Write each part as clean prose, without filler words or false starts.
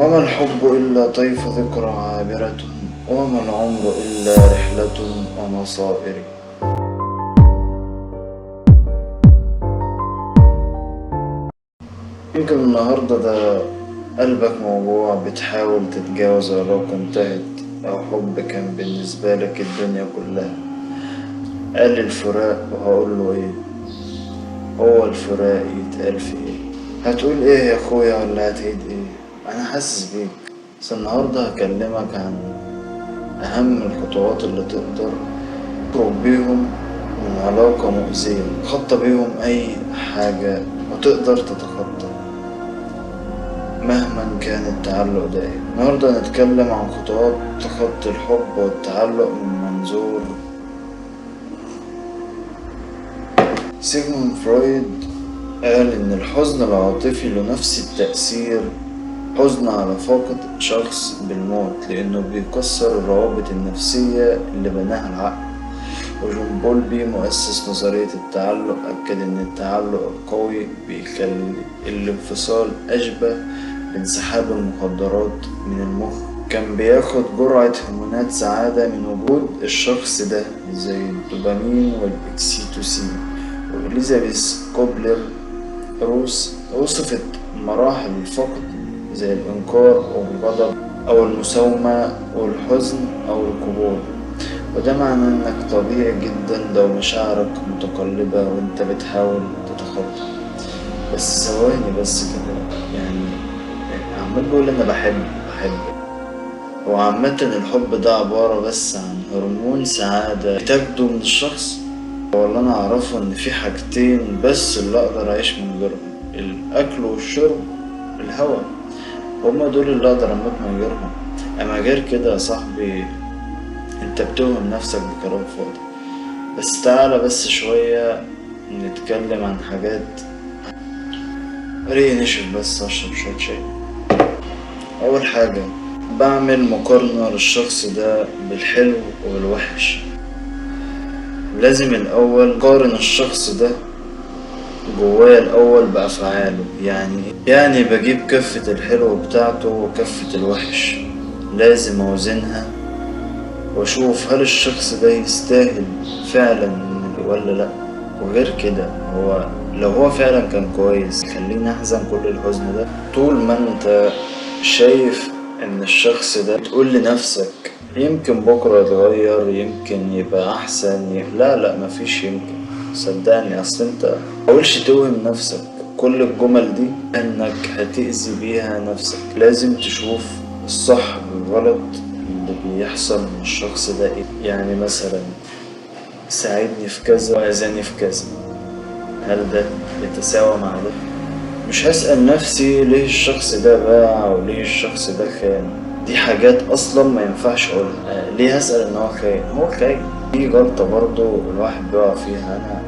وما الحب إلا طيف ذكرى عابرة، وما العمر إلا رحلة ومصائر. يمكن النهاردة ده قلبك موجوع، بتحاول تتجاوز علاقة انتهت أو حب كان بالنسبة لك الدنيا كلها. قال الفراق وهقوله ايه؟ هو الفراق يتقال في ايه؟ هتقول ايه يا اخويا ولا هتعيد ايه؟ انا حاسس بيك. بس النهاردة هكلمك عن اهم الخطوات اللي تقدر تخرج بيهم من علاقة مؤذية، تخطى بيهم اي حاجة وتقدر تتخطى مهما كان التعلق ده ايه. النهاردة هنتكلم عن خطوات تخطي الحب والتعلق من منظور سيغموند فرويد. قال إن الحزن العاطفي له نفس التأثير حزن على فقد شخص بالموت، لأنه بيكسر الروابط النفسية اللي بناها العقل. وجون بولبي مؤسس نظرية التعلق أكد إن التعلق القوي بيخلي الانفصال أشبه بانسحاب المخدرات من المخ. كان بياخد جرعة هرمونات سعادة من وجود الشخص ده زي الدوبامين والإكسيتوسين. وإليزابيث كوبلر روس وصفت مراحل الفقد زي الإنكار أو الغضب أو المساومة والحزن أو القبول. وده معناه إنك طبيعي جدا لو مشاعرك متقلبة وإنت بتحاول تتخطى. بس ثواني بس كده، يعني عمال بقول أنا بحب. وعامة الحب ده عبارة بس عن هرمون سعادة بتاخده من الشخص. هو اللي أنا أعرفه إن في حاجتين بس اللي أقدر أعيش من غيرهم، الأكل والشرب، الهواء، هما دول اللي أقدر أموت من غيرهم. أما غير كده يا صاحبي أنت بتوهم نفسك بكلام فاضي. بس تعالى بس شوية نتكلم عن حاجات. ريقي نشف بس أشرب شوية شاي. أول حاجة بعمل مقارنة للشخص ده بالحلو والوحش. لازم الأول قارن الشخص ده جوايا الأول بأفعاله، يعني بجيب كفة الحلو بتاعته وكفة الوحش، لازم أوزنها وأشوف هل الشخص ده يستاهل فعلا ولا لأ. وغير كده هو لو هو فعلا كان كويس خليني أحزن كل الحزن ده. طول ما أنت شايف إن الشخص ده تقول لنفسك يمكن بكرة يتغير، يمكن يبقى أحسن، لا مفيش يمكن، صدقني. أصل أنت متحاولش توهم نفسك كل الجمل دي إنك هتأذي بيها نفسك. لازم تشوف الصح والغلط اللي بيحصل من الشخص ده إيه. يعني مثلا ساعدني في كذا وأذاني في كذا، هل ده يتساوى مع ده؟ مش هسأل نفسي ليه الشخص ده باع وليه الشخص ده خان، دي حاجات أصلا ما ينفعش أقولها. ليه هسأل إن هو خاين؟ هو خاين. دي غلطة برضو الواحد بيقع فيها. أنا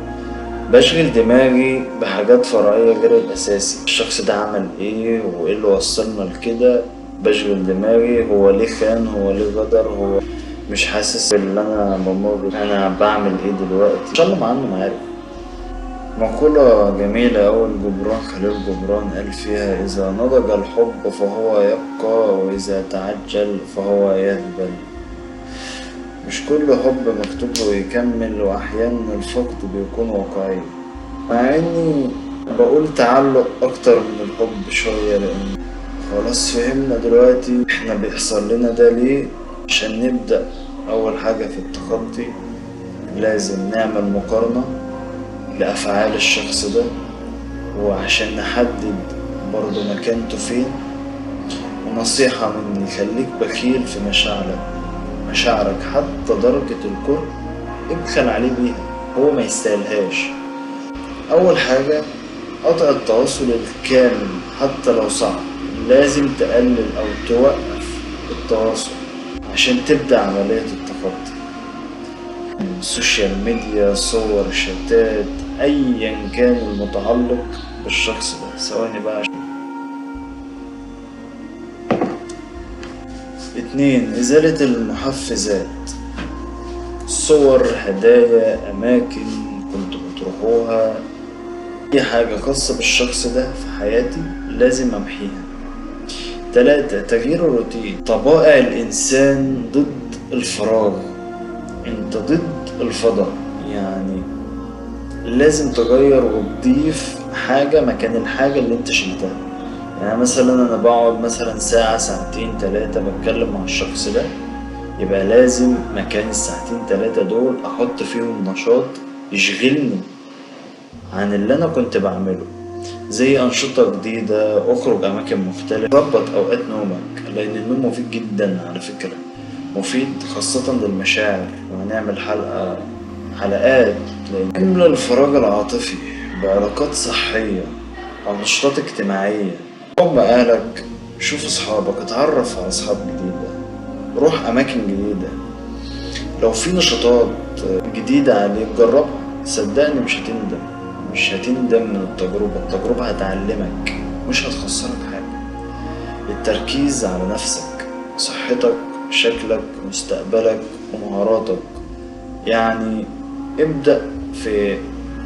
بشغل دماغي بحاجات فرعية غير الأساسي، الشخص ده عمل إيه وإيه اللي وصلنا لكده. بشغل دماغي هو ليه خان، هو ليه غدر، هو مش حاسس باللي أنا بمر، أنا بعمل إيه دلوقتي، إن شاء الله مع إنه ما عارف. مقولة جميلة أوي جبران خليل جبران قال فيها: إذا نضج الحب فهو يبقى، وإذا تعجل فهو يذبل. مش كل حب مكتوب له يكمل، وأحيانا الفقد بيكون واقعي. مع إني بقول تعلق أكتر من الحب شوية، لأن خلاص فهمنا دلوقتي إحنا بيحصل لنا ده ليه. عشان نبدأ أول حاجة في التخطي لازم نعمل مقارنة لأفعال الشخص ده، وعشان نحدد برضو مكانته فين. ونصيحة مني، خليك بخيل في مشاعرك حتى درجة الكره ابخل عليه بيها، هو ما يستاهلهاش. أول حاجة قطع التواصل الكامل حتى لو صعب، لازم تقلل أو توقف التواصل عشان تبدأ عملية التخطي. ال social media، صور، شتات، أيا كان المتعلق بالشخص ده. ثواني بقى. 2، إزالة المحفزات، صور، هدايا، أماكن كنت بتروحوها، أي حاجة خاصة بالشخص ده في حياتي لازم أمحيها. 3، تغيير الروتين. طبائع الإنسان ضد الفراغ، انت ضد الفضاء، يعني لازم تغير وتضيف حاجة مكان الحاجة اللي انت شلتها. يعني مثلا انا بقعد مثلا ساعة ساعتين 3 بتكلم مع الشخص ده، يبقى لازم مكان الساعتين 3 دول احط فيهم نشاط يشغلني عن اللي انا كنت بعمله، زي انشطة جديدة، اخرج اماكن مختلفة، ظبط اوقات نومك، لان النوم مفيد جدا على فكرة، مفيد خاصة للمشاعر، وهنعمل حلقات. لأن املى الفراغ العاطفي بعلاقات صحية، أنشطة اجتماعية، اقعد مع أهلك، شوف أصحابك، اتعرف على أصحاب جديدة، روح أماكن جديدة، لو في نشاطات جديدة عليك جربها، صدقني مش هتندم، مش هتندم من التجربة، التجربة هتعلمك مش هتخسرك حاجة. التركيز على نفسك، صحتك، شكلك، مستقبلك، ومهاراتك. يعني ابدأ في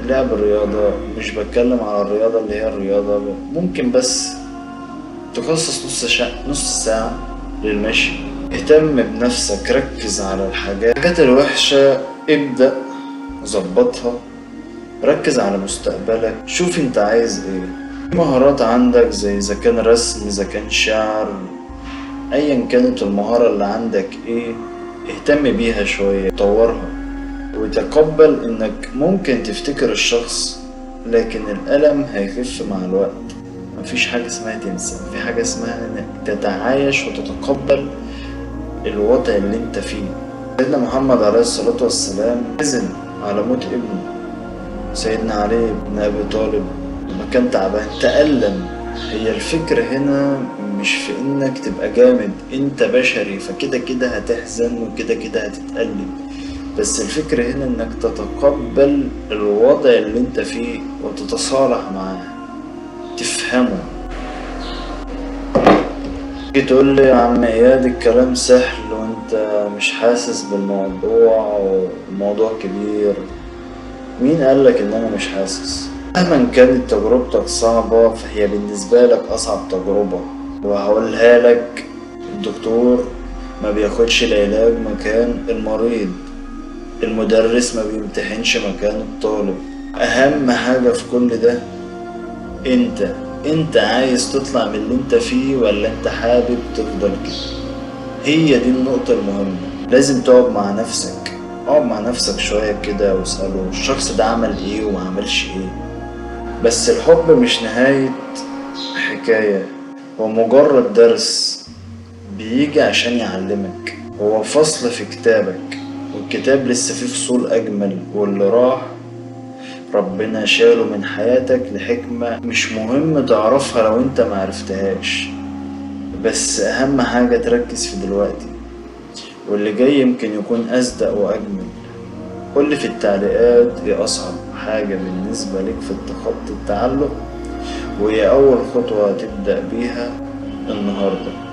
لعب الرياضة، مش بتكلم على الرياضة اللي هي الرياضة، ممكن بس تخصص نص ساعة للمشي. اهتم بنفسك، ركز على الحاجات الوحشة ابدأ ظبطها، ركز على مستقبلك، شوف انت عايز ايه، مهارات عندك زي اذا كان رسم، اذا كان شعر، ايا كانت المهارة اللي عندك ايه، اهتم بيها شوية، طورها، وتقبل انك ممكن تفتكر الشخص لكن الألم هيخف مع الوقت. مفيش حاجة اسمها تنسى، في حاجة اسمها انك تتعايش وتتقبل الوضع اللي انت فيه. سيدنا محمد عليه الصلاة والسلام حزن على موت ابنه سيدنا علي بن أبي طالب لما كان تعبان، تألم. هي الفكرة هنا مش في انك تبقى جامد، انت بشري فكده كده هتحزن وكده كده هتتألم، بس الفكرة هنا انك تتقبل الوضع اللي انت فيه وتتصالح معاه، تفهمه. تيجي تقول لي يا عم اياد الكلام سهل وانت مش حاسس بالموضوع والموضوع كبير، مين قالك ان انا مش حاسس؟ مهما كانت تجربتك صعبة فهي بالنسبة لك اصعب تجربة، وهقولها لك، الدكتور ما بياخدش العلاج مكان المريض، المدرس ما بيمتحنش مكان الطالب. اهم حاجة في كل ده انت عايز تطلع من اللي انت فيه ولا انت حابب تفضل كده؟ هي دي النقطة المهمة. لازم تقعد مع نفسك، اقعد مع نفسك شوية كده واسأله الشخص ده عمل ايه وما عملش ايه. بس الحب مش نهاية حكاية، هو مجرد درس بيجي عشان يعلمك، هو فصل في كتابك، والكتاب لسه فيه فصول أجمل، واللي راح ربنا شاله من حياتك لحكمة مش مهم تعرفها لو انت معرفتهاش، بس أهم حاجة تركز في دلوقتي، واللي جاي يمكن يكون أصدق وأجمل. قولي في التعليقات ايه أصعب حاجة بالنسبة لك في التخطي التعلق، وهي أول خطوة تبدأ بيها النهاردة.